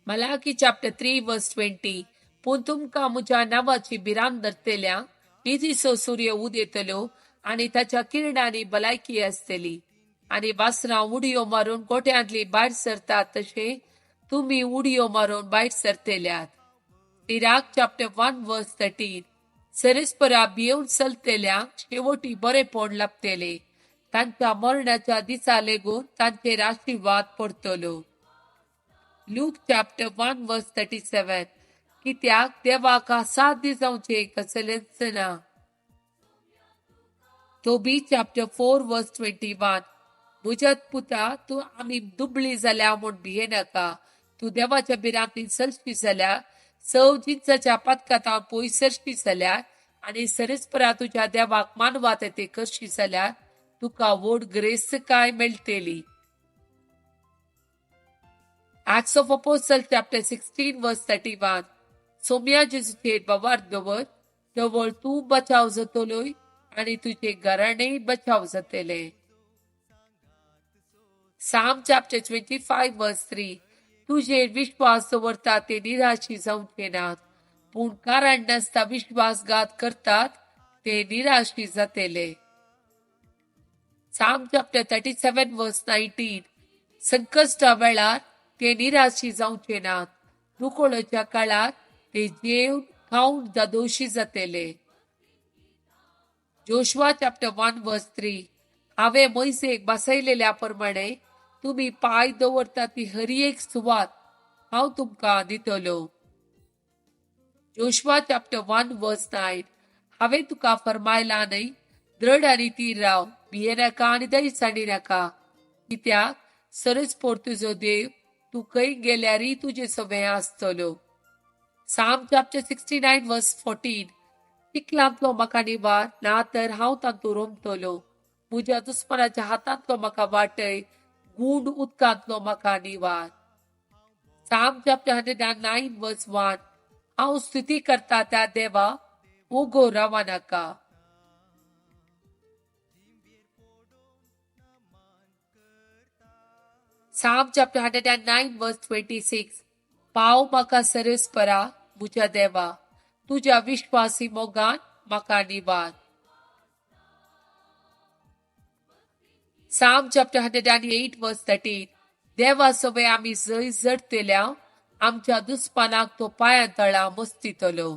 Malachi chapter 3 verse 20. पूण तुमकां म्हज्या नांवाची भिरांत धरतल्या निधीचो सूर्य उदेतलो आनी ताच्या किरणांनी भलायकी आसतली. आनी वासरां उडयो मारून गोट्यांतली भायर सरतात तशें तुमी उडयो मारून भायर सरतल्यात. Sirach chapter 1 verse 13. सरस्परा भियेवन चलतल्यांक शेवटी बरेपण लाभतले. तांच्या मरणाच्या दिसा लेगून तांचेर आशिर्वाद पडटलो. Luke chapter 1 verse 37. कित्याक देवाक असाध्य जावचें कसलेंच ना. Tobit chapter 4 verse 21. म्हज्या पुता, तूं आमी दुबळी जाल्या म्हूण भियेनाका. तूं देवाच्या भिरांतीन चलशी जाल्यार, सव जिनसाच्या पातकांत पयस सरशी जाल्यार आनी सरस्परा तुज्या देवाक मानवात ते करशी जाल्यार तुका व्हड ग्रेस्तकाय मेळटली. Acts of Apostle chapter 16 verse 31. Saumya जेजूचेर भावार्थ दवर, तवळ तूं बचाव जातलोय आनी तुजें घराणेय बचाव जातलें. Psalm chapter 25 verse 3. तुजेर विश्वास दवरता ते निराशी जावचे नात, पूण कारण नासता विश्वासघात करतात ते निराशी जातले. Psalm chapter 37 verse 19. संकश्टा वेळार ते निराशी जावचे नात, दुकोळाच्या काळार ते जेवन खावन जादोशी जातले. Joshua chapter 1 verse 3. हांवें मोयसेक बसयलेल्या प्रमाणे तुमी पांय दवरता ती हर एक सुवात हांव तुमकां दितलो. Joshua chapter 1 verse 9. हांवें तुका फर्मायला न्हय, दृढ आनी थीर राव, भियेनाका आनी दैसाणी नाका. कित्याक सरस्पोर तुजो देव तूं खंय गेल्यारय तुजे सवें आसतलो. Psalm chapter 69 verse 14. चिखलांतलो म्हाका निवार, ना तर हांव तातूंत रोमतलो. म्हज्या दुस्मानाच्या हातांतलो म्हाका वाटय, गूंड उदकांतलो म्हाका निवार. Psalm chapter 109 verse 1. हांव स्तुती करता त्या देवा, ओगो रावा नाका. Psalm chapter 109 verse 26. पाव म्हाका सरस्परा म्हज्या देवा, तुज्या विश्वासी मोगान म्हाका निवार. Psalm chapter 108 verse 13. देवा सवे आमी जंय जडतेल्या आमच्या दुस्मानाक तो पांयां तळा मस्तितलो.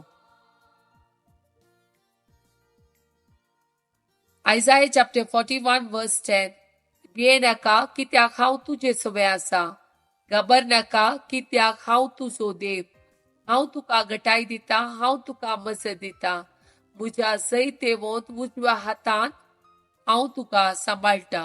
Isaiah chapter 41 verse 10. भियेनाका कित्याक हांव तुजे सवे आसा, घाबर नाका कित्याक हांव तुजो देव. हांव तुका घटाय दिता, हांव तुका मजत दिता, म्हज्या जैतेवंत उजव्या हातान हांव तुका सांबाळटा.